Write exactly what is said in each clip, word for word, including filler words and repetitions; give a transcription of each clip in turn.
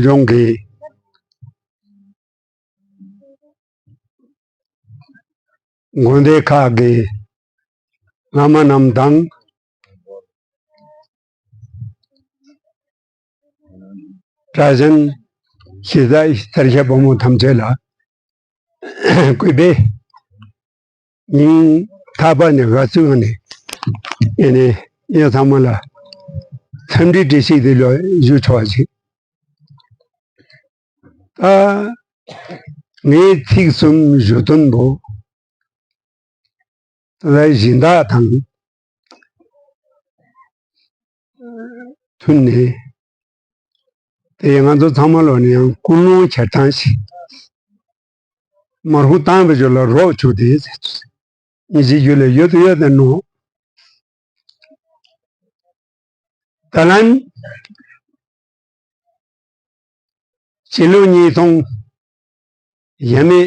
ལྗོངས་ཀྱི་དགོན་སྡེ་ཁག་གི་བླ་མ་རྣམས་དང་གྲྭ་བཞིན་གཞིས་བྱེས་སེར་སྐྱ་ཕོ་མོ་ཐམས་ཅད་ལ་གུས་པས་སྙིང་ཐག་པ་ནས་དགའ་བསུའི་ངང་ནས་ཨེ་ནས་ཨེ་ཚང་མ་ལ་འཚམས་འདྲི་བཀྲ་ཤིས་བདེ་ལེགས་ཞུ་ཆོག་པ་ཞིག་ད་ངའི་ཚིག་གསུམ་ཞུ་དོན་པོ་ད་ལྟ་སྦྱིན་བདག་དང་མཐུན་ནས་དེ་ང་ཚོ་ཚང་མ་ལོ་ནས་ཡང་ཀུན་སློང་འཁྱེར་སྟངས་ཤིག་མར་ཧུ་བཏང་བའི་ཇོ་ལ་རོགས་བྱུག་དེ་ཟེར་ཚུལ་ཉིན་གཅིག་རྒྱུད་ལ་ཡོད་དུ་ཡོད་དེ་ནོ། ད་ལན་སྤྱི་ལོ་ཉིས་སྟོང་ཡས་མས་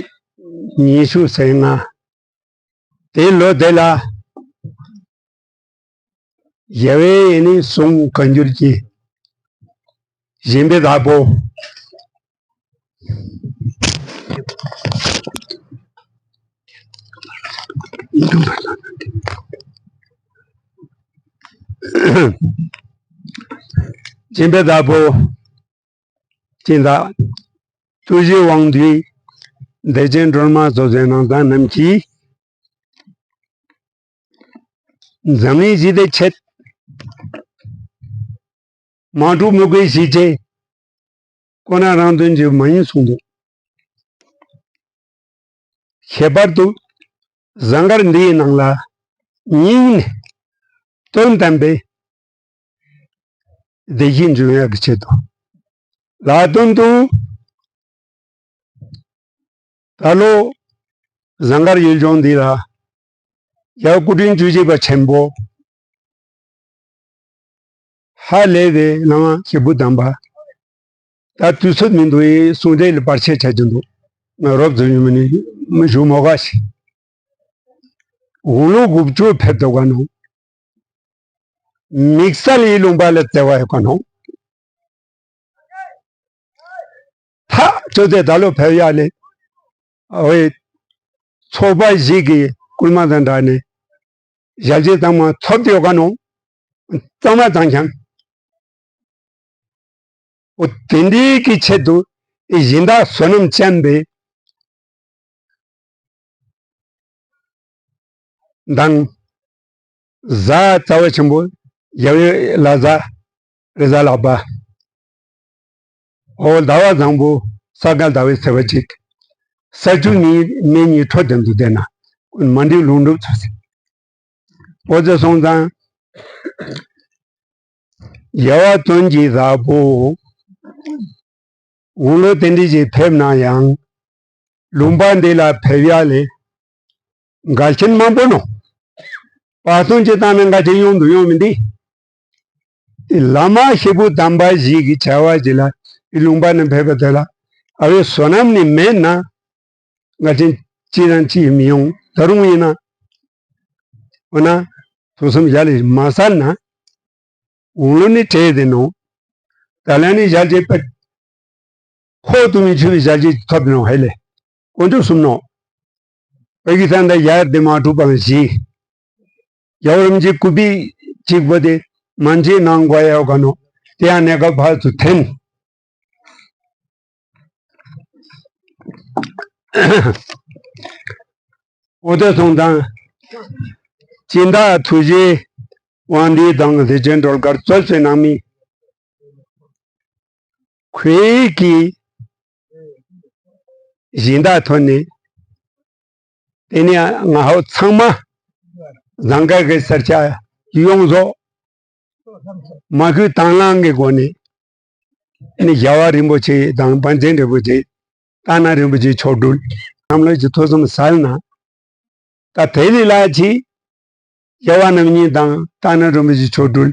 ཉི་ཤུ་རྩ་ལྔ། དེའི་ལོ་དེ་ལ་རྒྱལ་བའི་ཡེ་ནས་གསུང་བཀའ་འགྱུར་གྱི་སྦྱིན་པའི་བདག་པོ། སྦྱིན་པའི་བདག་པོ། སྦྱིན་བདག་ཐུགས་རྗེ་དབང་འདུས་བདེ་ཆེན་སྒྲོལ་མ་སོགས་པའི་ནང་ཚང་རྣམས་ཀྱིས་འཛམ་གླིང་ཞི་བདེའི་ཆེད། མ་འཁྲུག་མུ་གེའི་ཞི་བྱེད། ཁོ་ན་རང་དོན་གྱི་མ་ཡིན་གསུངས་འདུག་ཁྱད་པར་དུ་ཟངས་དཀར་འདིའི་ནང་ལ་སྙིང་ནས་དོན་དམ་པའི་བདེ་སྐྱིད་འབྱུང་ཡག་གི་ཆེད་དུ། ལ་དོན་དུ་ད་ལོ་ཟངས་དཀར་ཡུལ་ལྗོངས་འདི་ལ་ཡ་སྐུ་ཕྲེང་བཅུ་གཅིག་པ་ཆེན་པོ་ཧ་ལས་པའི་བླ་མ་སྐྱེས་བུ་དམ་པ་ད་དུས་ཚོད་མི་འདུག་ཡེ་གསུང་འདྲེ་ལ་བར་ཆད་ཆགས་ཀྱི་འདུག་ང་རོབ་ཙམ་ཡོད་མ་ནི་མི་ཞུ་མོ་ག་ཞིག་དགུང་ལོ་དགུ་བཅུ་ཕེབས་འདུག་ག་ནོ། དམིགས་བསལ་ཡི་ལུང་པ་ལ་བརྩེ་བ་ཡོད་ག་ནོ། ཐག་ཆོད་དེ་ད་ལོ་ཕེབས་ཡག་ལས། ཨོའི། ཚོགས་པ་ཞིག་གི་སྐུལ་མ་དང་སྦྲགས་ནས་ཞལ་ཆད་ཚང་མ་ཐོབ་ཡོད་ག་ནོ། གཙང་མ་གཙང་རྐྱང་། འོ་དེ་འདྲའི་གི་ཆེད་དུ་སྦྱིན་བདག་བསོད་ནམས་ཅན་པའི་མདང་གཟའ་རྩ་བ་ཆེན་པོ་རྒྱལ་བའི་བླ་གཟའ་རེས་གཟའ་ལྷག་པ། འོ་ཟླ་བ་བཟང་པོ་ས་ག་ཟླ་བའི་ཚེས་པ་གཅིག་ས་བཅུ་གཉིས་མེ་གཉིས་འཕྲོ་དོན་དུ་བསྡད་ན་མ་འགྲིག་ལུང་སྒྲུབ་ཚོ་ཟེར། འོ་ཙེ་སོང་ཙང་རྒྱལ་བ་དོན་གྱི་བདག་པོ་དགུང་ལོ་དེ་འདྲ་ཞིག་ཕེབས་ན་ཡང་ལུང་པ་འདི་ལ་ཕེབས་ཡག་ལས་འགལ་རྐྱེན་མང་པོ་ནོ། བར་སྟོང་ཅི་བཏང་ན་འགལ་རྐྱེན་ཡོང་དུ་ཡོང་མི་འདི། དེ་བླ་མ་སྐྱེས་བུ་དམ་པ་ཞིག་གི་བྱ་བ་ཞིག་ལ་དེ་ལུང་པ་ནས་ཕེབས་པ་དེ་ལ་ཨ་བའི་བསོད་ནམས་ནི་མེད་ན་འགལ་རྐྱེན་ཅི་དང་ཅི་མི་ཡོང་། ད་རུང་ཡིན་ན་འོ་ན་ཐུགས་བསམ་ཡ་ལས་མ་ཟད་ན་དགུང་ལོ་ནི་བགྲེས་ཏེ་ནོ། ད་ལན་ནི་ཞལ་ཆད་པད། ཁོག་ཏུ་མི་ཆུད་པའི་ཞལ་ཆད་ཐོབ་ནོ་ཧེ་ལེ། དཀོན་མཆོག་གསུམ་ནོ། བོད་ཀྱི་ས་མཐའ་ཡར་དེ་མ་གྲུབ་པའང་ཞི། རྒྱལ་བ་རིན་པོ་ཆེ་སྐུ་པའི་གཅིག་པོ་དེ་མ་མཇལ་ནང་དགོས་ཡོད་ག་ནོ། དེ་ཡང་གནས་སྐབས་ཕར་ཚུར་འཐེན། འོ་དེ་སོང་ཙང་། སྦྱིན་བདག་ཐུགས་རྗེ་དབང་འདུས་དང་བདེ་ཆེན་སྒྲོལ་དཀར་གཙོས་པའི་ནང་མི་ཁོའི་གི་སྦྱིན་བདག་ཐོག་ནས་དེ་ནས་ང་ཧོ་ཚང་མ་ཟངས་དཀར་གྱི་སེར་སྐྱ་ཡོངས་རྫོགས་མ་གུས་དང་བླངས་ཀྱི་སྒོ་ནས་ནི་རྒྱལ་བ་རིན་པོ་ཆེ་དང་བན་ཆེན་རིན་པོ་ཆེ་སྟག་སྣ་རིན་པོ་ཆེ་མཆོག་སྤྲུལ་བསམ་བློ་གྱི་ཐུགས་བསམ་གསལ་ན། ད་དེ་ལས་ལ་ཅི། རྒྱལ་བ་རྣམ་གཉིས་དང་སྟག་སྣ་རིན་པོ་ཆེ་མཆོག་སྤྲུལ།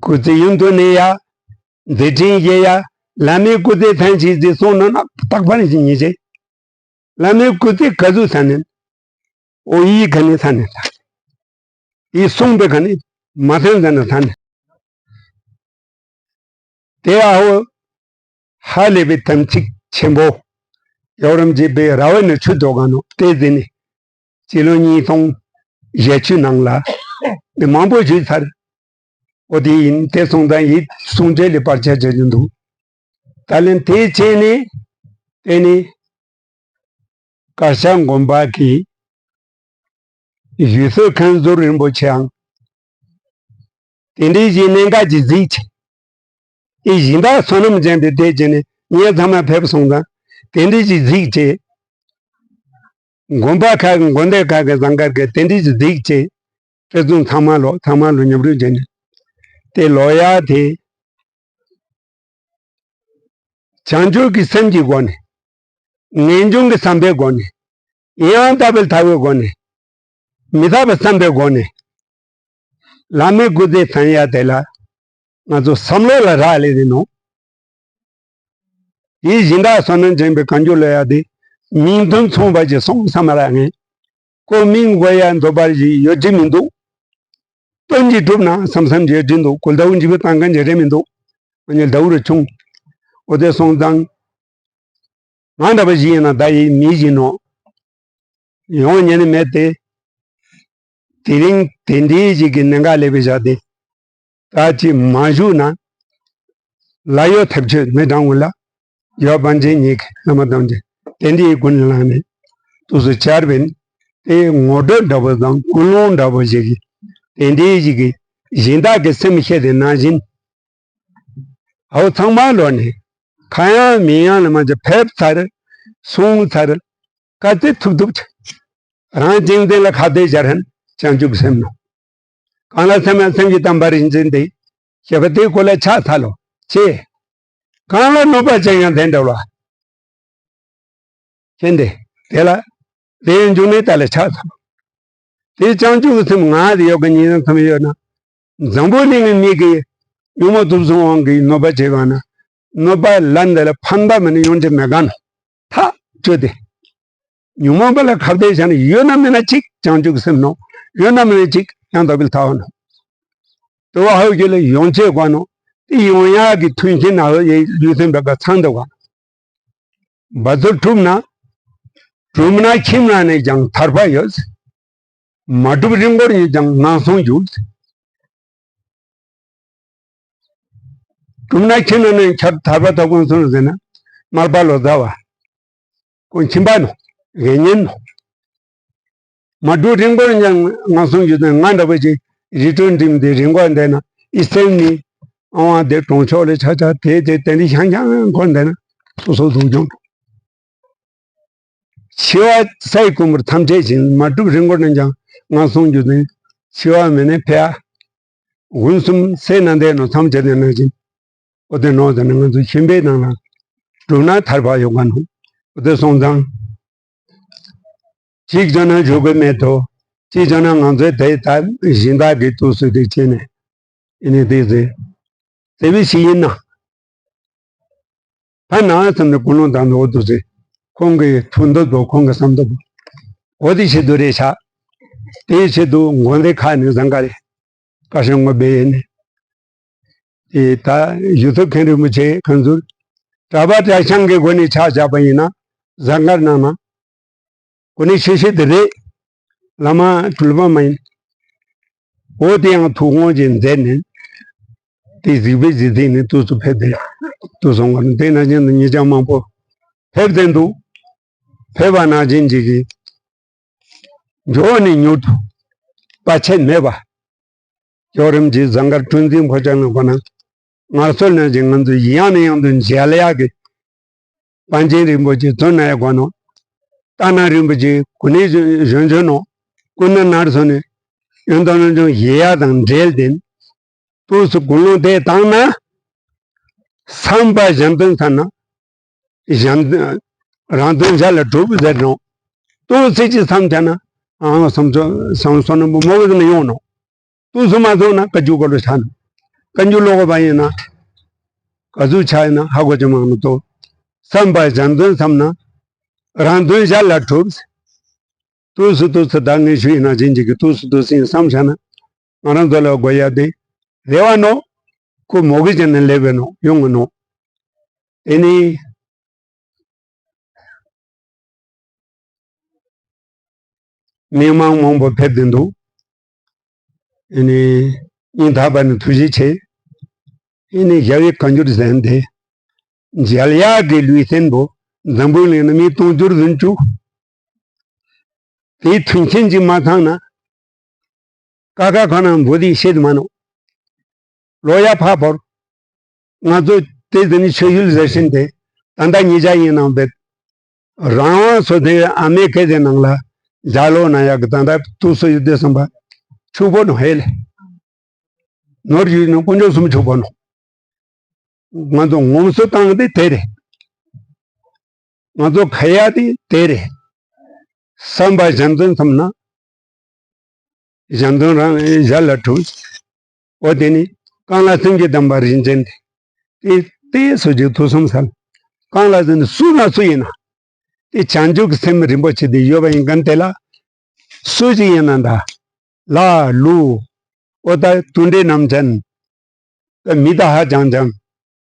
སྐུ་ཚེ་ཡུན་དུ་གནས་ཡ། མཛད་འཕྲིན་རྒྱས་ཡ། བླ་མའི་སྐུ་ཚེ་ཐན་ཅིག་ཅིག་སོང་ན་ན་རྟག་པར་ཞིག་ཉེ་ཆེ། བླ་མའི་སྐུ་ཚེ་ག་ཚོད་ཐན་ནས། ཨོ་ཡིག་ག་ནས་ཐན་ནས་ད། ཡིག་སོང་པའི་ག་ནས་མ་ཐན་ཟ་ན་ཐན་ནས། དེ་ཨ་ཧོ། ཧ་ལས་པའི་དམ་ཚིག་ཆེན་པོ། ཡོ་རམ་གྱི་པའི་ར་བའི་ནི་ཆུ་དོ་ག་ནོ་ཏེ་ཟི་ནི། སྤྱི་ལོ་ཉིས་སྟོང་བཞི་བཅུ་ནང་ལ་ནི་མང་པོ་ཞུས་ཚར། འོ་དེ་ཡིན་དེ་སོང་ཙང་ཡིད་གསུང་བྱེད་ལས་བར་ཆད་བྱེད་ཀྱི་འདུག་ད་ལན་དེ་བྱས་ནས་དེ་ནི་དཀར་ཆག་དགོན་པ་གི་ཡུལ་སྲོལ་ཁང་ཟུར་རིན་པོ་ཆེའང་དེ་འདྲའི་གཞི་གནད་འགག་གི་གཟིགས་ཆེ། ཨེ་གཞི་བདག་བསོད་ནམས་ཅན་དེ་དེ་བྱས་ནས་ངས་ཚང་མ་ཕེབས་སོང་ཙང་དེ་འདྲའི་གི་གཟིགས་ཆེ། དགོན་པ་ཁག་གི་དགོན་སྡེ་ཁག་གི་ཟངས་དཀར་གི་དེ་འདྲའི་གི་གཟིགས་ཆེ། ཁྲི་ཚང་ཚང་མ་ལོ་ཚང་མ་ལོ་ཉམས་རུ་བྱས་ནས་དེ་ལོ་ཡ་དེ། བྱང་ཆུབ་ཀྱི་སེམས་ཀྱི་སྒོ་ནས། ངེས་འབྱུང་གི་བསམ་པའི་སྒོ་ནས། ཡང་དག་པའི་ཐར་པའི་སྒོ་ནས། མི་རྟག་པའི་བསམ་པའི་སྒོ་ནས། བླ་མའི་སྐུ་ཚེ་བརྟན་ཡ་དེ་ལ། ང་ཚོ་བསམ་བློ་ལ་རག་ལས་ཏེ་ནོ། དེའི་སྦྱིན་བདག་བསོད་ནམས་ཅན་པའི་བཀའ་འགྱུར་ལ་ཡ་དེ། མིང་དོན་མཚུངས་པ་ཞིག་སོང་བསམ་མ་རག་ངེས། ཁོ་མིང་དགོས་ཡ་འདོད་པ་ཞིག་ཡོད་ཀྱི་མི་འདུག་དོན་གྱིས་གྲུབ་ན་བསམ་བསམ་བྱས་བྲིས་འདུག་གུ་ཟླ་བོ་འཇིགས་པའི་བཏང་མཁན་གྱི་རེད་མི་འདུག་ང་གཉིས་ཟླ་བོ་རུ་ཆུང་། འོ་དེ་སོང་ཙང་། ང་འདྲ་པོ་ཞིག་ཡིན་ན་ད་ཡིན་མི་ཞིག་ནོ། ཡོང་ཉན་ནི་མེད་དེ། དེ་རིང་དེ་འདྲའི་ཞིག་གི་གནད་འགག་ལས་པའི་བཞག་སྟེ། ད་ཅི་མ་བཞུགས་ན། ལ་ཡོད་ཐབས་ཆོད་མི་དྲང་བ་ལ། ཡོད་པན་ཆེན་ཉིད་ཀྱི་བླ་མ་དམ་ཆེན་དེ་འདྲའི་ཀུན་ནས་བླངས་ནས་དུས་སུ་བཅར་བས། དེ་ངོ་སྤྲོད་འདྲ་པོ་དང་ཀུན་སློང་འདྲ་པོ་ཞིག་གིས་དེ་འདྲའི་ཞིག་གི་སྦྱིན་བདག་གི་སེམས་བཤད་དེ་ནང་བཞིན། ཨའོ་ཚང་མ་ལོ་ནས་ཁ་ཡང་མིན་ཡང་ལ་མ་ཅི་ཕེབས་ཚར། སོང་ཚར། ག་ཚད་ཐུབ་ཐུབ་ཅིག་རང་གཅེས་འཛིན་ལ་ཁ་གཏད་བཞག་ཧན་བྱང་ཆུབ་སེམས་ནོ། གང་ལ་སེམས་ཡང་སེམས་ཀྱི་དམ་པ་རིག་འཛིན་ཏེ། ཞེས་པ་དེའི་སྐོར་ལ་ཕྱག་འཚལ་ལོ། ཅེས། གང་ལ་གནོད་པ་ཅན་ཡང་དེ་འདྲ་བ། ཅན་ཏེ། དེ་ལ། དེའི་འཇུག་ནས་ད་ལ་ཕྱག་འཚལ་ལོ། དེ་བྱང་ཆུབ་ཀྱི་སེམས་ང་དེ་ཡོད་གི་ཉིན་མཚམས་ཡོད་ན། འཛམ་བུ་གླིང་གི་མི་གིས་ཉོན་མོངས་དུག་གསུམ་དབང་གིས་གནོད་པ་བྱེད་ག་ན། གནོད་པ་ལ་འདི་ལ་ཕན་པ་མི་ནི་ཡོང་ཅེས་མེད་ག་ན། ཐག་ཆོད་དེ། ཉོན་མོངས་པ་ལ་ཁ་གཏད་བྱས་ན་ཡོད་ན་མེད་ན་གཅིག་བྱང་ཆུབ་སེམས་ནོ། ཡོད་ན་མེད་ན་གཅིག་ཡང་དག་པའི་ཐར་པ་ནོ། དུ་བ་ཧའུ་ཁྱོད་ལ་ཡོང་ཆེད་དགོས་ནོ། དེ་ཡོང་ཡག་གི་མཐུན་རྐྱེན་ན་ཧའུ་ཡེ་ལུས་སེམས་པ་ག་ཚང་དུ་བ། འབད་རྩོལ་གྲུབ་ན། གྲུབ་ན་ཁྱིམ་ན་ནས་ཀྱང་ཐར་པ་ཡོད། མ་གྲུབ་རི་མགོར་ནས་ཀྱང་ངན་སོང་འཇུག་གྲུབ་ན་ཁྱིམ་ན་ནས་ཁྱབ་ཐར་པ་ཐོབ་ཁོང་སོང་ཟེར་ན། མར་པ་ལོ་ཙཱ་བ། ཁོང་ཁྱིམ་པ་ནོ། དགེ་བསྙེན་ནོ། མ་གྲུབ་རི་མགོར་ཀྱང་ངན་སོང་ཡོད་དོན་ང་འདྲ་བོ་ཅིག་རི་ཁྲོད་འགྲིམ་སྟེ་རི་མགོ་འདས་ན་ཨི་སེམས་ནི་ཨ་ཝང་དེ་གྲོང་ཆོག་ལས་ཆ་ཆ་དེ་དེ་དེ་འདྲི་ཤང་ཤང་འཁོར་འདས་ན་སོ་སོ་སྡུག་སྦྱོང་། འཆི་བ་སའི་ཀུན་པར་ཐམས་ཅད་བཞིན་མ་གྲུབ་རི་མགོར་ནས་ཀྱང་ངན་སོང་རྒྱུ་དེ་འཆི་བ་མེད་ནས་ཕེ་ཨ། དགུན་གསུམ་སེ་ན་འདས་ནོ་ཐམས་ཅད་དེ་ནང་བཞིན། འོ་དེ་ནོ་དེ་ནི་ང་ཚོ་ཤིང་པའི་ནང་ལ་གྲུབ་ན་ཐར་པ་ཡོང་ག་ནོ། འོ་དེ་སོང་ཙང་། གཅིག་བྱས་ན་བཞུགས་དགོས་མེད་དོ། གཅིག་བྱས་ན་ང་ཚོའི་དེ་ད་སྦྱིན་བདག་གི་དུས་སུ་དེ་བྱས་ནས་ཡིན་ནི་དེ་ཟེར། དེ་བས་ཤིག་ཡིན་ན། ཕ་ན་ཙམ་ནས་ཀུན་སློང་དང་འོ་དུ་ཟེར། ཁོང་གི་ཐུགས་འདོད་པོ་ཁོང་གི་བསམ་འདོད་པོ། འོ་དེ་ཆེད་དུ་རེད་ཤག་དེའི་ཆེད་དུ་མགོན་དེ་ཁ་ནས་བཟང་ག་རེད། བཀའ་ཤོག་ངོ་སྦས་ཡིན་ནས། དེ་ད་ཡུལ་ཚོ་མཁན་རིན་པོ་ཆེ་ཁོང་ཚོར་གྲྭ་པ་གྲྭ་རྐྱང་གི་སྒོ་ནས་ཕྱག་བཞག་པ་ཡིན་ན་གཟའ་སྐར་ནང་ན་གོ་གནས་ཆེ་ཤོས་དེ་རེད། བླ་མ་གྲུལ་པ་མ་ཡིན། འོ་དེ་ཡང་ཐུགས་དགོངས་ཀྱིས་མཛད་ནས་དེ་གཟིགས་པའི་གཟིགས་ཚིག་ནས་དུས་སུ་ཕེབས་ཏེ་དུས་སུ་ངོ་ནས་དེ་ནང་བཞིན་དུ་ཉེ་ཆར་མང་པོ་ཕེབས་ཏེ་འདུག་ཕེབས་པ་ནང་བཞིན་གྱི་གི་མགྱོགས་ནས་མྱུར་དུ་བར་ཆད་མེད་པ། ཡོ་རིམ་གྱི་ཟངས་དཀར་གྲུ་འཛིན་ཕོ་བྲང་ལ་དགོན་ན་ངལ་གསོ་ལེན་ཅིང་ང་ཚོ་ཡང་ནས་ཡང་དུ་མཇལ་ཡག་གི་པཎ་ཆེན་རིན་པོ་ཆེ་བཙོན་ན་ཡང་དགོན་ནོ། རྟ་ནག་རིན་པོ་ཆེ་གོ་གནས་གཞོན་གཞོན་ནོ། སྐུ་ན་ནར་སོང་ནས་ཡོན་ཏན་རྣམ་འབྱུང་ཡེ་ཡག་དང་འབྲེལ་ཏེ་དུས་སུ་ཀུན་སློང་དེ་བཏང་ན། བསམ་པ་གཞན་དོན་ཚར་ན། གཞན་རང་དོན་གཞན་ལ་གྲུབ་ཟེར་ནོ། ཏོག་ཙམ་ཅིག་བསམ་བྱས་ན་ཨང་བསམ་ཚོ་བསམ་བསམ་ན་མོ་མོ་གི་ནི་ཡོང་ནོ། ཏོག་ཙམ་མ་ཐུག་ན་བཀའ་འགྱུར་བཀོལ་ལོ་ཆགས་ནོ། བཀའ་འགྱུར་ལོག་པ་ཡིན་ན་ག་ཟུག་ཆགས་ཡིན་ན་ཧ་གོ་ཅི་མང་ནོ་ཏོ། བསམ་པ་གཞན་དོན་བསམ་ན་རང་དོན་གཞན་ལ་གྲུབ། ཏོག་ཙམ་ཏོག་ཙམ་ད་ངས་ཞུ་ཡིན་ན་ཅན་ཅིག་གི་ཏོག་ཙམ་ཏོག་ཙམ་བསམ་བྱས་ན་ང་རང་ཚོ་ལ་དགོས་ཡ་དེ་རེ་བ་ནོ། ཁོ་མོ་གི་ཅན་ནས་ལེབ་བས་ནོ་ཡོང་ངི་ནོ། དེ་ནས་མི་མང་མང་པོ་ཕེབས་ཏེ་འདུག་ཨེ་ནི། སྙིང་ཐག་པ་ནས་ཐུགས་རྗེ་ཆེ། ཨེ་ནི་ཞབས་པད་བཀའ་འགྱུར་ཟེར་མཁན་དེ། མཇལ་ཡག་གི་ལུས་རྟེན་པོ་འཛམ་བུ་གླིང་ན་མི་སྟོང་ཕྲག་བདུན་ཅུ། དེའི་མཐུན་རྐྱེན་གྱིས་མ་ཚང་ན། ཀ་ཁ་ཁ་ན་འབོ་དེ་ཤེས་མ་ནོ། ལོ་ཡ་ཕ་བོར། ང་ཚོ་དེ་ཟིན་ནི་ཆོས་ཡུལ་ཟེར་བཞིན་དེ། ད་ལྟ་ཉེ་ཆར་ཡིན་ནང་བེད། རང་དབང་སོ་དེ་ཨ་མེ་ཁེ་དེ་ནང་ལ་ལྗགས་ཀློག་གནང་ཡག་གི་ད་ལྟ་དུས་སུ་ཡོད་དེ་བསམ་པ། ཕྱུག་པོ་ནོ་ཧེ་ལེ། ནོར་ཡོད་ནོ་དཀོན་མཆོག་གསུམ་ཕྱུག་པོ་ནོ། ང་ཚོ་ངོམ་སོ་བཏང་དེ་དེ་རེད། ང་ཚོ་ཁ་ཡ་དེ་དེ་རེད། བསམ་པ་གཞན་དོན་བསམ་ན། གཞན་དོན་རང་གཞན་ལ་གྲུབ། འོ་དེ་ནི་རྐང་ལག་སེམས་ཀྱི་བསྡམས་པ་རིན་ཆེན་དེ། དེ་ལྟས་སུ་ཅིག་ཐུགས་བསམ་སལ། རྐང་ལག་ཟེར་ནི་སུ་ན་སུ་ཡིན་ན། དེ་བྱང་ཆུབ་ཀྱི་སེམས་རིན་པོ་ཆེ་དེ་ཡོད་པ་ཡིན་མཁན་དེ་ལ། སུ་ཅིག་ཡིན་ན་འདྲ། ལ་ལུ། འོ་ད་དུད་འགྲོའི་རྣམ་ཅན། ད་མི་ད་ཧ་ཅང་ཅང་།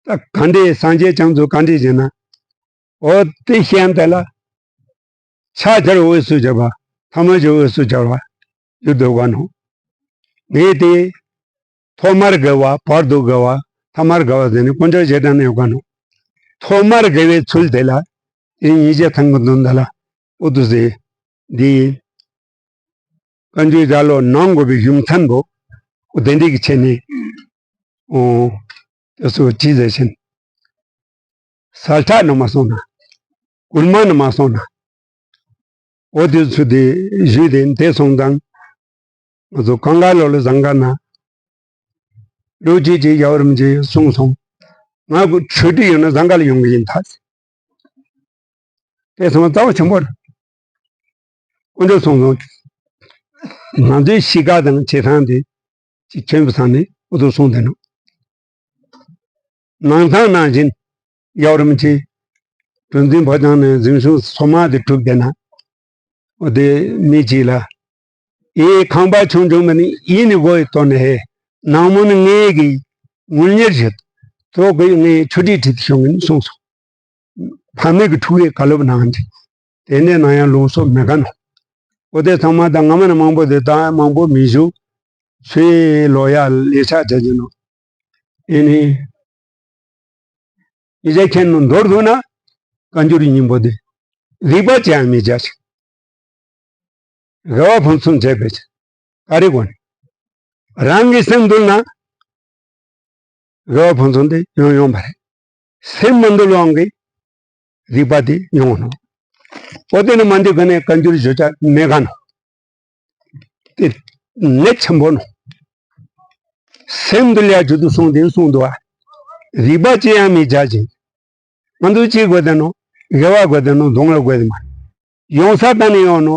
ད་ག་འདྲས་སངས་རྒྱས་བྱང་ཆུབ་ག་འདྲས་བྱས་ན། འོ་དེ་ཤེས་ཡང་དེ་ལ། ཕྱག་བྱར་འོས་སུ་བྱ་བ། ཐ་མ་བྱར་འོས་སུ་བྱ་བ། ཡོད་དོ་ག་ནོ། ངས་དེ། ཐོག་མར་དགའ་བ་བར་དུ་དགའ་བ་ཐ་མར་དགའ་བ་ཟེར་ནས་དཀོན་མཆོག་རྗེས་དྲན་ནས་ཡོད་ག་ནོ། ཐོག་མར་དགའ་བའི་ཚུལ་དེ་ལ། དེ་ཉིད་ཀྱི་ཐང་གི་འདུན་ད་ལ། ཨུ་ཏུ་ཟེ། འདི། བཀའ་འགྱུར་ལྗགས་ཀློག་གནང་དགོས་པའི་རྒྱུ་མཚན་པོ། ཨོ་དེ་འདྲའི་གི་ཆེ་ནི། ཨོ། དེ་ཚོ་ཅི་ཟེར་ཕྱིན། ས་ཆ་ནི་མ་སོང་ན། ཀུན་མ་ནི་མ་སོང་ན། ཨོ་དེ་ཚོ་དེ་ཞུས་ཏེ་དེ་སོང་ཙང་། ང་ཚོ་གང་ག་ལོ་ལ་ཟང་ག་ན། ལོ་གཅིག་ཅིག་ཡབ་རིན་པོ་ཆེ་གསུངས་སོང་། ང་གུ་ཆོས་ཁྲིད་ཡོད་ན་ཟང་ག་ལ་ཡོང་གི་ཡིན་ད། དེ་ཚང་མ་རྩ་བ་ཆེན་པོ་རེད། དཀོན་མཆོག་གསུངས་སོང་། ང་ཚོའི་གཤིས་ཀ་དང་བྱེད་སྟངས་དེ་ཅིག་ཁྱོད་བུ་ཚང་ནས་ཨུ་ཚུགས་གསུངས་བསྡད་ནོ། ནང་ཐང་ནང་བཞིན་ཡབ་རིན་པོ་ཆེ་གྲུ་འཛིན་ཕོ་བྲང་ནས་གཟིམ་ཆུང་སོ་མ་དེ་གྲུབ་བསྡད་ན། འོ་དེ་མི་གཅིག་ལ། ཨེ་ཁང་པ་ཆུང་ཆུང་མ་ནི་ཡིན་ནི་གོ་ཡི་ཏོ་ནི་ཧེ། ནང་མོ་ནི་ངའི་གི་ངུལ་ཉེར་བྱེད། ཐོག་གི་ངའི་ཆུ་ཁྲིད་ཁྲིད་ཤོང་གི་ནི་གསུངས་སོང་། ཕ་མེས་ཀྱི་ཕྲུ་གུའི་བཀའ་སློབ་གནང་གི། དེ་ནས་ནང་ཡང་ལུང་སོགས་མེད་ག་ནོ། འོ་དེ་ཚང་མ་དང་སྔ་མ་ནས་མང་པོ་དེ་དང་མང་པོ་མི་ཞུ། ཚེ་ལོ་ཡ་ལས་ཆགས་བྱ་གྱི་ནོ། ཨེ་ནི། ཡི་ཇ་ཁྱེད་ནོ་མདོར་བསྡུ་ན། བཀའ་འགྱུར་སྙིང་པོ་དེ། རིག་པ་ཅན་མི་བྱ་ཞིང་། དགེ་བ་ཕུན་སུམ་བྱེད་པའི་ཕྱིར། ག་རེ་དགོས་ནས། རང་གི་སེམས་འདུལ་ན། དགེ་བ་ཕུན་སུམ་དེ་ཡོང་ཡོང་བ་རེད། སེམས་མ་འདུལ་བའང་གི་རིག་པ་དེ་ཡོང་ནོ། འོ་དེ་ནི་མ་འདི་ག་ནས་བཀའ་འགྱུར་བརྗོད་བྱ་མེད་ག་ནོ། དེ་གནད་ཆེན་པོ་ནོ། སེམས་འདུལ་ཡ་རྒྱུ་དུ་གསུངས་དེ་གསུངས་འདུག་ཨ། རིག་པ་ཅན་ཡང་མི་བྱ་ཞིང་། ང་ཚོ་ཅི་དགོས་དེ་ནོ། དགེ་བ་དགོས་དེ་ནོ། སྡུག་བསྔལ་དགོས་དེ་མ། ཡོང་ས་ག་ནས་ཡོང་ནོ།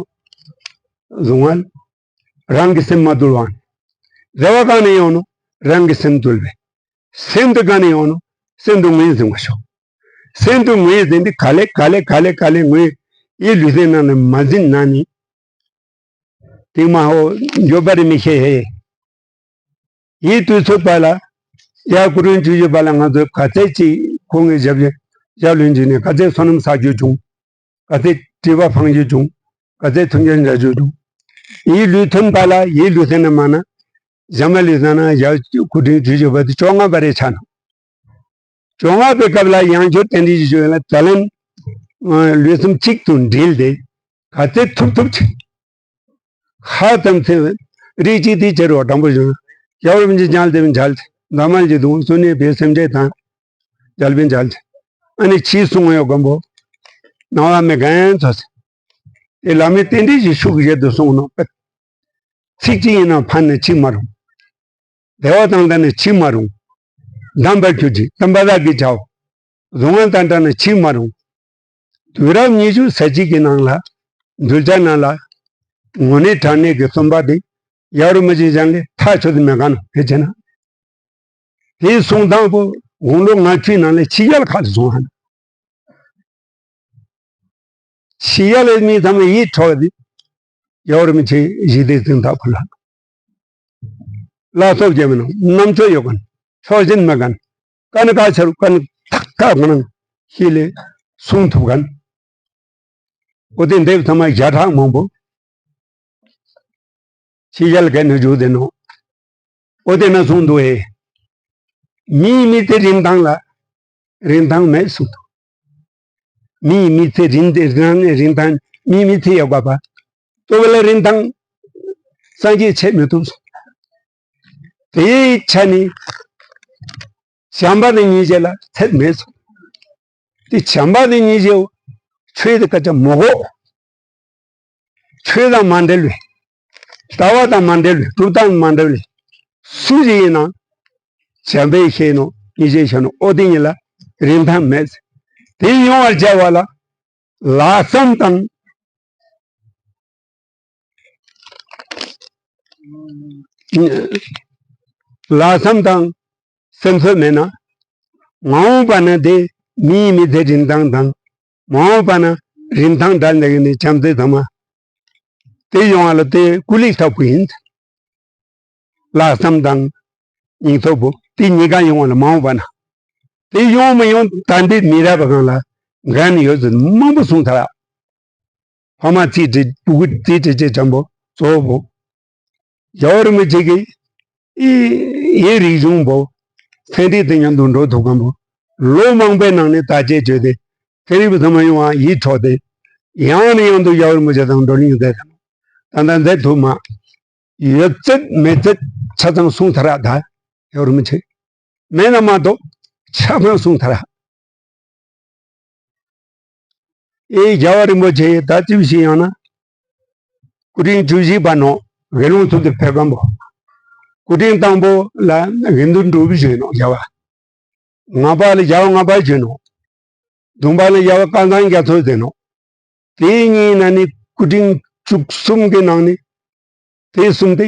སྡུག་བསྔལ། རང་གི་སེམས་མ་དུལ་བ། བདེ་བ་ག་ནས་ཡོང་ནོ། རང་གི་སེམས་དུལ་བས། སེམས་དུ་ག་ནས་ཡོང་ནོ། སེམས་དུ་ངོས་འཛིན་པ་ཤོག་སེམས་དུ་ངོས་འཛིན་དེ་ག་ལེ་ག་ལེ་ག་ལེ་ག་ལེ་ངོས་ཡི་ལུས་སེམས་ནང་ནས་མ་འཛིན་ན་ནི། དེ་མ་ཧོ་འགྱོད་པ་རེ་མི་ཤེས་ཧེ། ཡིད་དུ་ཚུད་པ་ལ། ཡ་ཀུ་རུན་ཆུ་ཡོད་པ་ལ་ང་ཚོས་ག་ཚད་ཅིག་ཁོང་གི་ཞབས་ཞབས་ལོན་བྱུང་ནས་ག་ཚད་བསོད་ནམས་བསགས་རྒྱུ་བྱུང་། ག་ཚད་སྤྲེལ་བ་འཕང་རྒྱུ་བྱུང་། ག་ཚད་མཐུན་རྐྱེན་འཇགས་རྒྱུ་བྱུང་། ཡིད་ལུས་མཐུན་པ་ལ་ཡིད་ལུས་མཐུན་ན་མ་ན། ཞྭ་མ་ལུས་ན་ན་ཡ་ཀུ་རུན་ཆུ་ཡོད་པ་དེ་བཅོ་ལྔ་པ་རེ་ཆགས་ནོ། བཅོ་ལྔ་པའི་སྐབས་ལ་ཡང་བསྐྱར་རྟེན་འབྲེལ་གྱི་ཆོས་ལ་ད་ལན། ལུས་སེམས་གཅིག་ཏུ་འདྲེས་ཏེ་ག་ཚད་ཐུབ་ཐུབ་ཅིག་ཧ་ཙམ་ཚེ་རིགས་གཅིག་དེ་ཁྱེར་བ་དྲང་པོ་བཞིན། ཡབ་རིན་པོ་ཆེ་མཇལ་དེ་མཇལ་ཏེ་འདབ་མ་ལ་ཅི་དུང་སུ་ནས་བའི་སེམས་ཅན་དང་། མཇལ་བའི་མཇལ་ཏེ། ཨ་ནི་ཕྱིས་གསུང་ཡོད་མགོན་པོ། ནང་བ་མི་རྒན་ཚོ་ཟེར། དེ་བླ་མའི་རྟེན་འབྲེལ་གྱི་ཤུགས་བཞེད་དུ་གསུངས་ནོ། ཚིག་གཅིག་ཡིན་ན་ཕན་ནི་ཆིག་མ་རུང་། བདེ་བ་དང་ལྡན་ནི་ཆིག་མ་རུང་། འདམ་པར་གྱུར་ཅིག་གཏམ་པ་དག་གིས་བྱའོ། སྡུག་བསྔལ་དང་བྲལ་ནི་ཆིག་མ་རུང་། དུས་རབས་ཉི་ཤུ་རྩ་གཅིག་གི་ནང་ལ་གདུལ་བྱ་རྣམས་ལ་དངོས་གནས་དྲང་གནས་ཀྱི་བསྟན་པ་འདི་ཡབ་རིན་པོ་ཆེ་ཅན་ལས་ཐག་ཆོད་དུ་མེད་ག་ནོ་ཕལ་ཆེར་ན། དེའི་གསུང་སྟངས་པོ་དགུང་ལོ་ལྔ་བཅུའི་ནང་ལ་ཕྱི་རྒྱལ་ཁག་ཏུ་སོང་ཧ་ན། ཕྱི་རྒྱལ་ལ་མི་ཚང་མ་ཡིད་འཕྲོག་སྟེ་ཡབ་རིན་པོ་ཆེ་ཞི་བདེ་འཛིན་ཐག་ཁུར་ལ། བླ་སྲོག་རྒྱལ་མི་ནང་རྣམ་དཔྱོད་ཡོད་ག་ནོ། ཕྱོགས་ཞེན་མེད་ག་ནོ། ཀ་ནི་ཀ་ཆ་རུ་ཀ་ནི་ཐག་ཐག་ག་ནང་། ཁྱེད་ལས་གསུང་ཐུབ་མཁན། འོ་དེ་འདེབས་ཐ་མ་བརྒྱ་ཕྲག་མང་པོ་ཕྱི་རྒྱལ་གན་ནས་བཞུགས་བསྡད་ནོ། འོ་དེ་ན་གསུངས་འདུག་ཨེ། མིའི་མི་ཚེ་རིན་ཐང་ལ་རིན་ཐང་མེད་གསུངས་འདུག་མིའི་མི་ཚེ་རིན་ཏེ་རིན་ཐང་རིན་ཐང་མིའི་མི་ཚེ་ཡག་པ་པ། ལྟོ་བ་ལ་རིན་ཐང་སངས་རྒྱས་ཆེ་མི་ཐུབ་སོང་། དེའི་ཆ་ནི་བྱམས་པ་དང་སྙིང་རྗེ་ལ་ཚད་མེད་སོང་། དེ་བྱམས་པ་དང་སྙིང་རྗེ་ཆོས་དེ་སྐད་ཆ་མོ་གོ་ཆོས་དང་མ་འབྲེལ་བའི། ལྟ་བ་དང་མ་འབྲེལ་བའི། གྲུབ་མཐའ་དང་མ་འབྲེལ་བའི། སུ་ཞིག་ཡིན་ན། བྱམས་པས་ཤེས་ནོ། སྙིང་རྗེས་ཤེས་ནོ། ཨོ་དེ་གཉིས་ལ་རིན་ཐང་མེད། དེ་ཡོང་བར་བྱ་བ་ལ། ལྷག་བསམ་དང་། ལྷག་བསམ་དང་སེམས་གསོ་མེད་ན། མ་འོངས་པ་ན་དེ་མིའི་མི་ཚེ་རིན་ཐང་དང་། མ་འོངས་པ་ན་རིན་ཐང་འདྲ་འདྲ་ཡིན་ནི་བྱམས་བརྩེ་ཚང་མ། དེ་ཡོང་བ་ལ་དེ་ཀུ་ལི་ཐབས་པོ་ཡིན། ལྷག་བསམ་དང་སྙིང་སྟོབས་པོ་དེ་གཉིས་ཀ་ཡོང་བ་ལ་མ་འོངས་པ་ན། དེ་ཡོང་མི་ཡོང་ད་འདི་མི་རབས་པ་གང་ལ་འགན་ཡོད་ཚུལ་མང་པོ་གསུངས་ཐལ། ཕ་མ་རྩིས་དྲི་སྤུ་གུ་རྩིས་དྲི་བྱེད་འཇམ་པོ་གཙོ་བོ། རྒྱལ་བ་རིན་པོ་ཆེ་གིས་ཨི་ཡེ་རིག་གཞུང་པོ་ཚན་རིག་དེ་མཉམ་དུ་འགྲོ་ཐུབ་མཁན་པོ་ལོ་མང་པོའི་ནང་ནས་བརྟག་དཔྱད་བྱས་ཏེ་ཚན་རིག་པ་ཚང་མ་ཡོང་བ་ཡིད་འཕྲོག་སྟེ་ཡང་ནས་ཡང་དུ་རྒྱལ་བ་རིན་པོ་ཆེ་དང་བགྲོ་གླེང་མཛད་དེ་ད་ལྟ་མཛད་ཐུབ་མ། ཡོད་ཚད་མེད་ཚད་ཆ་ཚང་གསུངས་ཐལ་ར་ད། ཡོད་རུང་མི་ཆེ། མེད་ན་མ་གཏོགས་ཆ་ཚང་གསུངས་ཐལ་ར། ཨེ་རྒྱལ་བ་རིན་པོ་ཆེ་ད་ཅི་ཞིག་ཡང་ན། སྐུ་ཕྲེང་བཅུ་བཞི་པ་ནོ། དགེ་སློང་ཚུལ་དུ་ཕེབས་མཁན་པོ། སྐུ་ཕྲེང་དང་པོ་ལ་དགེ་འདུན་གྲུབ་བཞེས་ནོ་རྒྱལ་བ། ལྔ་པ་ལ་རྒྱལ་བ་ལྔ་པ་བྱོན་ནོ། བདུན་པ་ལ་རྒྱལ་བ་བསྐལ་བཟང་རྒྱ་མཚོ་བྱོན་ནོ། དེ་གཉིས་ནང་ནས་སྐུ་ཕྲེང་བཅུ་གསུམ་གྱི་ནང་ནས་དེ་གསུམ་དེ་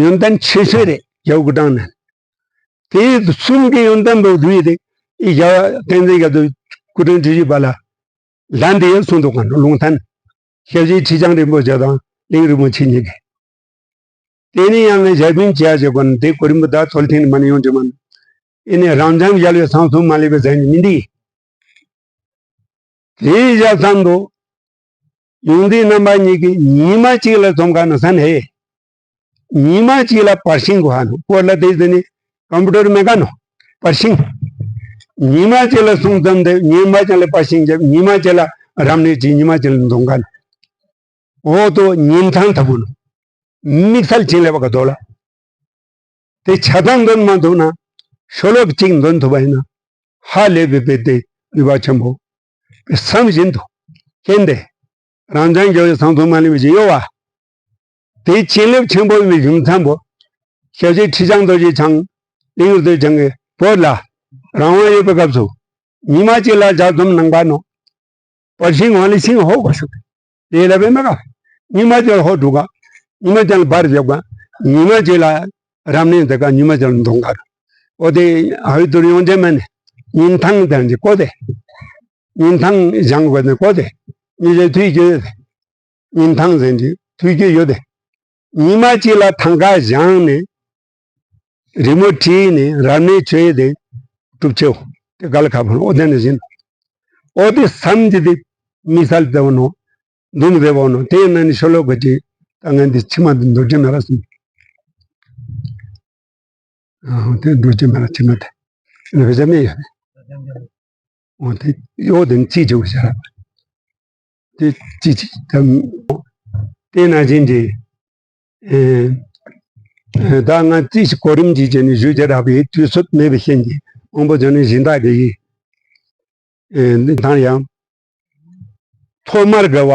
ཡོན་ཏན་ཆེ་ཤོས་རེད་རྒྱལ་བ་སྐུ་ཕྲེང་ནང་ནས། དེ་གསུམ་གྱི་ཡོན་ཏན་པོ་བསྡུས་ཏེ་ཨི་རྒྱལ་བ་བསྟན་འཛིན་རྒྱ་མཚོ་སྐུ་ཕྲེང་བཅུ་བཞི་པ་ལ་ལན་དེ་ཡང་གསུངས་འདུག་ག་ལུང་ཐན། ཞབས་རྗེས་ཁྲི་བྱང་རིན་པོ་ཆེ་དང་གླིང་རིན་པོ་ཆེ་གཉིས་ཀྱིས། དེ་ནས་ཡང་ནས་ཞབས་ཕིང་བྱས་བྱས་གོ་ན་དེ་གོ་རིམ་པ་ད་ཚོལ་ཐེངས་མ་ནས་ཡོང་དུས་མ་ནས། ཨེ་ནས་རང་འཇམ་རྒྱལ་བའི་གསང་གསུམ་མ་ལུས་པའི་ཟན་གྱི་མི་འདི། དེའི་ཞབས་མཚམས་དུ། ཡོང་འདི་རྣམ་པ་གཉིས་ཀྱིས་ཉི་མ་གཅིག་ལ་རྩོམ་ག་ན་ས་ནས། ཉི་མ་གཅིག་ལ་པར་ཤིང་གོ་ཧ་ནོ་སྐོར་ལ་དེ་ཟེར་ནས་ཀམ་པུ་ཊར་མེད་ག་ནོ་པར་ཤིང་། ཉི་མ་གཅིག་ལ་གསུང་ཙམ་དེ་ཉི་མ་གཅིག་ལ་པར་ཤིང་བརྒྱབ་ཉི་མ་གཅིག་ལ་རབ་གནས་ཀྱི་ཉི་མ་གཅིག་ལ་འདོན་ག་ནོ། འོ་དོ་ཉིན་ཐང་ཐ་བུ་ནོ། དམིགས་བསལ་བྱིན་ལས་པ་ག་དོ་ལ། དེ་ཆ་ཚང་འདོན་མ་ཐུབ་ན། ཤོ་ལོ་ཀ་གཅིག་འདོན་ཐུབ་པ་ཡིན་ན། ཧ་ལས་པའི་དཔེ་དེ་ནུས་པ་ཆེན་པོ། བསམ་བཞིན་དུ། རྐྱེན་དེ། རང་འཇམ་རྒྱལ་བའི་གསང་གསུམ་མ་ལུས་པའི་ཞིག་ཡོད་བ། དེའི་བྱིན་རླབས་ཆེན་པོ་ཡིན་པའི་ཞུམ་མཚམས་པོ། ཞབས་རྗེས་ཁྲི་བྱང་རྡོ་རྗེ་འཆང་། གླིང་རྡོ་རྗེ་འཆང་གི་བོད་ལ། རང་དབང་ཡོད་པའི་སྐབས་སུ། ཉི་མ་གཅིག་ལ་ལྗགས་རྩོམ་གནང་པ་ནོ། པར་ཤིང་ངོ་ལ་ཤིང་ཧོ་གོ་ཤུ། དེ་ལ་བས་མ་ག་ཉི་མ་ཅན་ཧོ་འགྲོ་ག་ཉི་མ་ཅན་ལ་བར་བཞག་ག་ཉི་མ་ཅན་ལ་རབ་གནས་འདི་ག་ཉི་མ་ཅན་ལ་འདོང་ག་འོ་དེ་ཨ་ཡུ་དུར་ཡོང་ཅན་མ་ནི་ཉིན་ཐང་དང་ཅི་གོ་དེ། ཉིན་ཐང་བཞང་གོ་དེ་གོ་དེ། ཉི་ཅན་དུས་རྒྱུ་ཡོད་དེ། ཉིན་ཐང་ཟེར་གྱི་དུས་རྒྱུ་ཡོད་དེ། ཉི་མ་གཅིག་ལ་ཐང་ག་བཞང་ནས། རི་མོ་བྲིས་ནས་རབ་གནས་བྱོས་ཏེ་གྲུབ་ཆེའོ། དེ་ག་ལ་ཁ་ཕོ་ཨོ་དེ་ནས་བཞིན། ཨོ་དེ་བསམ་གྱི་དེ་མི་སལ་དེ་བ་ནོ། འདུམ་རེ་བ་ནོ་དེ་ན་ནི་ཤོ་ལོ་ཀ་ཅི་ད་ངན་དེ་ཕྱི་མ་དེ་འདུ་ཅི་མེ་ར་སུ། ཨ་དེ་འདུ་ཅི་མེ་ར་ཕྱི་མ་དེ་ནི་བེ་ཅ་མེ་ཡོད། ཨོ་དེ་ཡོ་དེ་ནི་ཅི་ཅི་བ་ཤ་ར། དེ་ཅི་ཅི་དེ་ན་བཞིན་གྱི། ཨེ། ཨེ། ད་ང་རྩིས་ཤིག་གོ་རིམ་གྱིས་བྱས་ནས་ཞུས་བྱས་རག་པའི་དུས་ཚོད་མེད་པའི་རྐྱེན་གྱིས་དབང་པོ་བྱས་ནས་སྦྱིན་བདག་གི་ཡིན། ཨེ། འདི་དང་ཡང་། ཐོག་མར་དགའ་བ་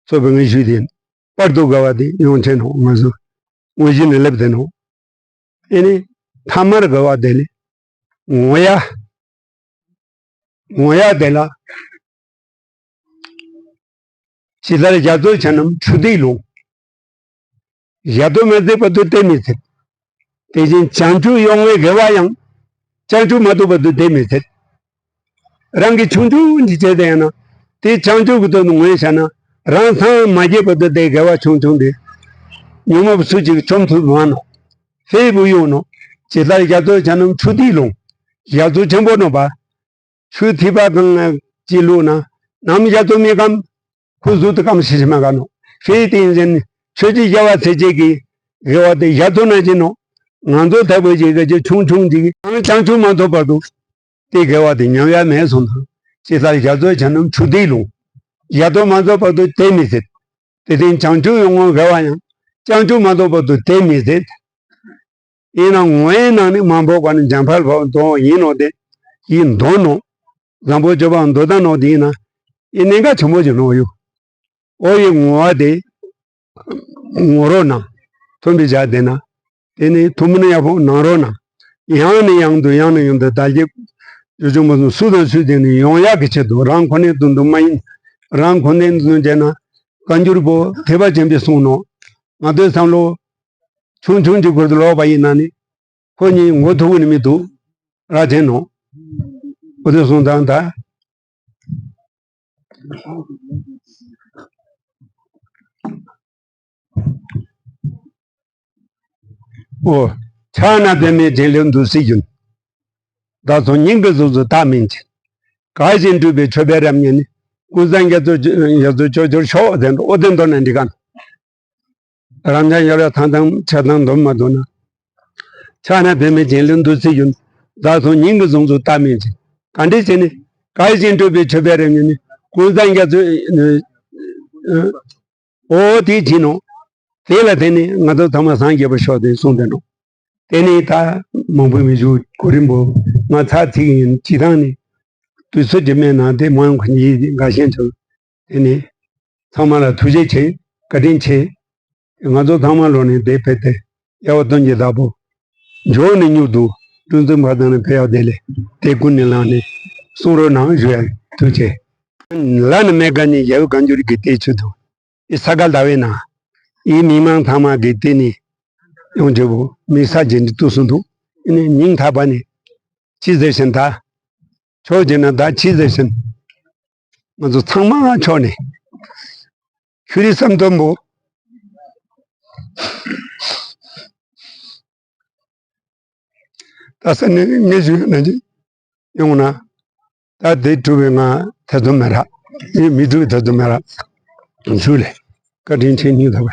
ཚོ་བའི་ངས་ཞུས་ཏེ་པར་དུ་དགའ་བ་དེ་ཡོང་ཆེན་ནོ་ང་ཚོ་དངོས་གཞི་ནས་སླེབས་ཏེ་ནོ། ཨེ་ནི་ཐ་མར་དགའ་བ་དེ་ལས་ངོ་ཡ། ངོ་ཡ་དེ་ལ། ཇི་ལྟར་རྒྱ་མཚོ་ཆེ་རྣམས་ཆུ་ཐིགས་ལོང་། ཞབས་ཏོག་མ་མཛད་བར་དུ་གཏན་མི་སྲིད། དེ་བཞིན་བྱང་ཆུབ་ཡོང་བའི་དགེ་བ་ཡང་བྱང་ཆུབ་མ་ཐོབ་བར་དུ་གཏན་མི་སྲིད། རང་གི་ཆུང་ཆུང་ཅིག་བྱས་ཏེ་ཡང་ན་དེ་བྱང་ཆུབ་ཀྱི་དོན་དུ་ངོས་བཞག་ན་རང་སངས་མ་རྒྱས་བར་དུ་དེ་དགེ་བ་ཆུང་ཆུང་དེ་ཉོན་མོངས་སུ་ཅིག་བཅོམ་ཐུབ་མ་ནོ། ཧེ་བུ་ཡོང་ནོ། ཇི་ལྟར་རྒྱ་མཚོ་ཆེ་རྣམས་ཆུ་ཐིགས་ལོང་། ཞབས་ཏོག་ཆེན་པོ་ནོ་པ། ཆུ་ཐིགས་པ་གང་ཅི་བླུགས་ན་ནམ་ཞག་ཏུ་མི་སྐམ། ཁུ་ཟུག་ཏུ་སྐམ་ཞིག་ཞིག་མ་ག་ནོ། ཧྥེ་ཏིང་ཟེར་ནི་ཆོས་ཀྱི་རྒྱལ་བ་ཚེ་རྒྱལ་གྱི་དགེ་བ་དེ་ཞག་ཏུ་ན་ཅི་ནོ། ང་ཚོ་ལྟ་བུ་ཞིག་གི་ཆུང་ཆུང་ཅིག་གང་བྱང་ཆུབ་མ་ཐོབ་བར་དུ། དེ་དགེ་བ་དེ་མྱང་ཡ་མེད་སོང་དང་། ཅི་ལྟར་ཞག་ཚོད་ཆ་རྣམས་ཆུ་ཐིགས་ལུང་། ཞག་ཐོག་མ་རྫོགས་བར་དུ་དེ་མི་ཟད། དེ་ལྟར་བྱང་ཆུབ་ཡོང་ངོ་དགེ་བ་ཡང་བྱང་ཆུབ་མ་རྫོགས་བར་དུ་དེ་མི་ཟད། ཡིན་ན་ངོ་བོའི་ནང་ནས་མ་འབོག་པ་ནི་འཇམ་དཔལ་འབོག་དོན་ཡིན་ནོ། དེ་ཡིན་དོན་ནོ། བཟང་པོ་སྤྱོད་པ་འདོད་ད་ནོ་དེ་ཡིན་ན། ཡིན་གནད་འགག་ཆེན་པོ་ཞིག་ནོ་ཡོད། འོ་ཡི་ངོ་བོ་དེ། ངོ་རོ་ན། མཐུན་པའི་བྱ་དེ་ན། དེ་ནི་ཐུགས་སྨོན་ཡག་པོ་གནང་རོགས་གནང་། ཡང་ནས་ཡང་དུ་ཡང་ནས་ཡང་དུ་བདག་གིས་ཡོ་བྱད་མ་སོང་སུ་དང་སུ་དེ་ནི་ཡོང་ཡག་གི་ཆེད་དུ་རང་ཁོ་ནའི་དོན་དུ་མ་ཡིན། རང་ཁོ་ནའི་དོན་བྱས་ན་བཀའ་འགྱུར་པོ་ཐེག་པ་ཆེན་པོས་གསུངས་ནོ། ང་ཚོའི་བསམ་བློ་ཆུང་ཆུང་གཅིག་ཁུར་དུ་ལོག་པ་ཡིན་ན་ནི་ཁོ་གཉིས་མགོ་ཐུག་གི་ནི་མི་འདུག་ར་བྱས་ནོ། འོ་དེ་གསུངས་དང་ད། འོ། ཕྱག་ན་པདྨོ་འཛིན་ལྷུན་འདུ་སྲི་ཞུན། བདག་སོགས་སྙིང་གི་གཟུགས་སུ་བལྟ་མིན་ཕྱིར། གར་བཞིན་སྤྲུལ་པའི་མཆོད་པའི་རབ་བརྙེས་ནས། ཀུན་བཟང་རྒྱ་མཚོ་རྒྱ་མཚོ་སྐྱོབ་གྱུར་ཤོག་ཟེར་འགྲོ། འོ་དེ་འདོན་ན་འགྲིག་ག་ན། རབ་འབྱམས་ཡར་ལ་ཐང་ཐང་ཆ་ཚང་འདོན་མ་འདོན་ན། ཕྱག་ན་པདྨོ་འཛིན་ལྷུན་འདུ་སྲི་ཞུན། བདག་སོགས་སྙིང་གི་གཟུགས་སུ་བལྟ་མིན་ཕྱིར། ག་འདྲ་བྱས་ནས། གར་བཞིན་སྤྲུལ་པའི་མཆོད་པའི་རབ་བརྙེས་ནས། ཀུན་བཟང་རྒྱ་མཚོ། འོ་དེ་བྱིན་ནོ། དེ་ལ་བརྟེན་ནས་ང་ཚོ་ཚང་མ་སངས་རྒྱས་པར་ཤོག་ཅེས་གསུངས་ཏེ་ནོ། དེ་ནས་ད་མང་པོ་མི་བཞུགས། གོ་རིམ་པོ་ང་ཚར་ཚིག་ཡིན། སྤྱི་བཏང་ནས་དུས་ཚོད་ཀྱི་དམན་ན་དེ་མང་ཁོ་ཡིས་དགའ་ཞེན་བྱུང་། དེ་ནས་ཚང་མ་ལ་ཐུགས་རྗེ་ཆེ། བཀའ་དྲིན་ཆེ། ང་ཚོ་ཚང་མ་ལོ་ནས་དེ་ཕེབས་ཏེ་ཡ་བ་སྟོན་གྱི་བདག་པོ། འཇོག་ནས་མྱུར་དུ་ཀྲུང་ཙུང་བ་དང་ནས་ཕེབས་ཡག་དེ་ལས་དེ་ཀུན་ནས་བླངས་ནས་གསུང་རོགས་གནང་ཞུ་ཡ། ཐུགས་རྗེ་ཆེ། ལ་ནི་མེ་དགའ་ནི་ཡ་བའི་བཀའ་འགྱུར་གྱི་ལྟས་ཆུ་དུ། ཨི་ས་ག་ཟླ་བའི་ནང་། ཨི་མི་མང་ཚང་མ་གི་དེ་ནི་ཡོང་རྒྱུ་བོ་མི་ས་རྗེས་འདི་ཏུ་སུ་འདུག་ཨི་ནི་སྙིང་ཐག་པ་ནས་ཅི་ཟེར་བཞིན་ད། ཆོག་རྒྱུ་ན་ད་ཅི་ཟེར་བཞིན། ང་ཚོ་ཚང་མ་ཕྱོགས་ནས་ཤུ་རི་བསམ་དོན་པོ། ད་ས་ནས་ངས་ཞུ་ན་ཅི་ཡོང་ན། ད་དེ་གྲུབ་པའི་ང་ཐེ་ཚོམ་མེད་ར། ངས་མི་གྲུབ་པའི་ཐེ་ཚོམ་མེད་ར། ཞུ་ལེ། བཀའ་དྲིན་ཆེ། སྙིང་ཐག་པ།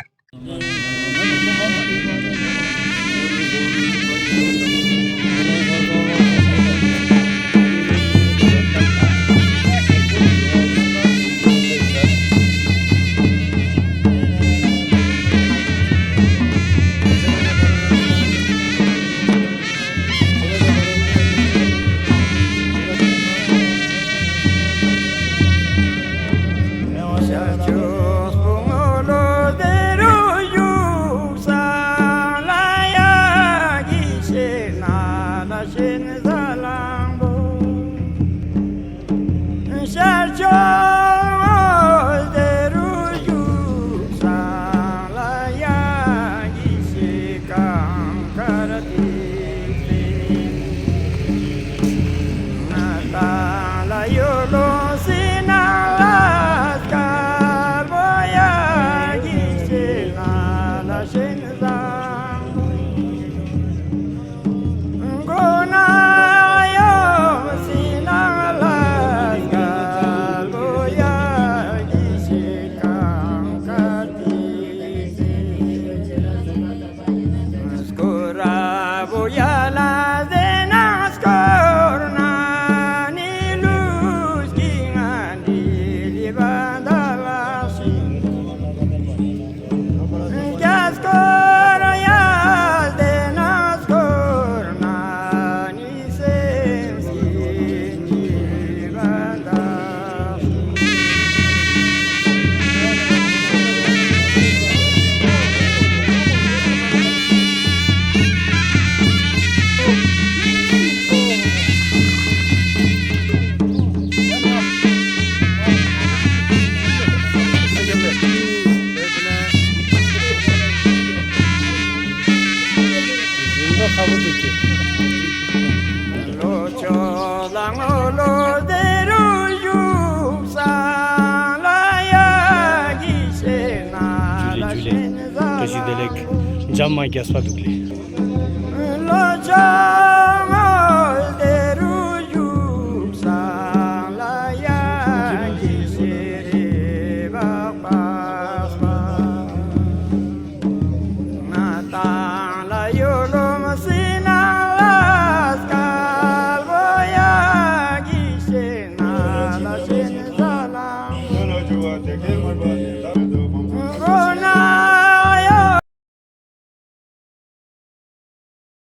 ཇུ་ལེ་ཇུ་ལེ། བཀྲ་ཤིས་བདེ་ལེགས། འཇམ་མ་རྒྱས་པ་འདུག་ལེ། ཨ་ཟེ།